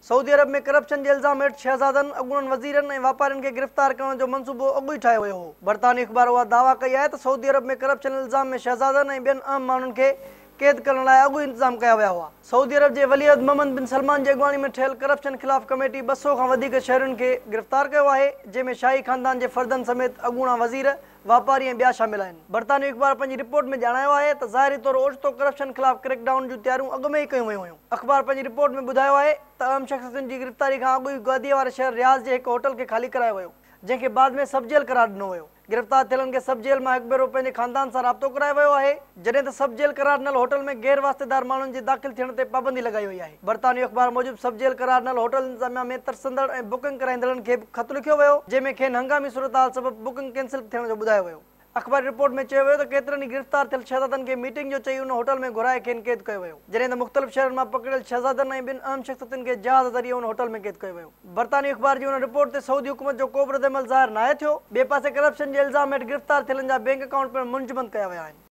سعودي عرب ۾ corruption جي الزام هيٺ شهزادن، اڳوڻن وزيرن ۽ واپارين کي گرفتار ڪرڻ جو منصوبو اڳ ئي ٺاهيو ويو هو. برطانوي اخبار اها دعويٰ ڪئي آهي ته سعودي عرب ۾ ڪرپشن الزام ۾ شهزادن ۽ ٻين اهم ماڻهن کي قيد ڪرڻ لاء اڳ ئي انتظام ڪيا ويا هئا. سعودي عرب جي ولي عهد محمد بن سلمان جي اڳواڻي ۾ ٺهيل ڪرپشن خلاف ڪميٽي 200 کان وڌيڪ شهرين کي گرفتار ڪيو آهي، جنهن ۾ شاهي خاندان جي فردن سميت اڳوڻا وزير، واپاري ۽ ٻيا شامل آهن. برطانوي اخبار پنهنجي رپورٽ ۾ ڄاڻايو آهي ته ظاهري طور اوچتو ڪرپشن خلاف ڪريڪ ڊائون جون تياريون اڳ ۾ ئي ڪيون ويون هيون. اخبار پنهنجي رپورٽ ۾ ٻڌايو آهي ته اهم شخصيتن جي گرفتاري کان اڳ ئي گاديء واري شهر رياض جي هڪ هوٽل کي خالي ڪرايو ويو، جنهن کي بعد ۾ سب جيل قرار ڏنو ويو. گرفتار ٿيلن کي سب جيل مان هڪ ڀيرو پنهنجي خاندان سان رابطو ڪرايو ويو آهي، جڏهن ته سب جيل قرار ڏنل هوٽل ۾ غير واسطيدار ماڻهن جي داخل ٿيڻ تي پابندي لڳائي وئي آهي. برطانوي اخبار موجب سب جيل قرار ڏنل هوٽل انتظاميا ۾ ترسندڙ ۽ بڪنگ ڪرائيندڙن کي به خط لکيو ويو، جنهن ۾ کين هنگامي صورتحال سبب بڪنگ ڪينسل ٿيڻ جو ٻڌايو ويو. اخباري رپورٽ ۾ چيو ويو ته ڪيترن ئي گرفتار ٿيل شهزادن کي ميٽنگ جو چئي ان هوٽل ۾ گهرائي کين قيد ڪيو ويو، جڏهن ته مختلف شهرن مان پڪڙيل شهزادن ۽ ٻين اهم شخصيتن کي جهاز ذريعي ان هوٽل ۾ قيد ڪيو ويو. برطانوي اخبار جي ان رپورٽ تي سعودي حڪومت جو ڪو به ردعمل ظاهر ناهي ٿيو. ٻئي پاسي ڪرپشن جي الزام هيٺ گرفتار ٿيلن جا بينڪ اڪائونٽ پڻ منجمند ڪيا ويا آهن.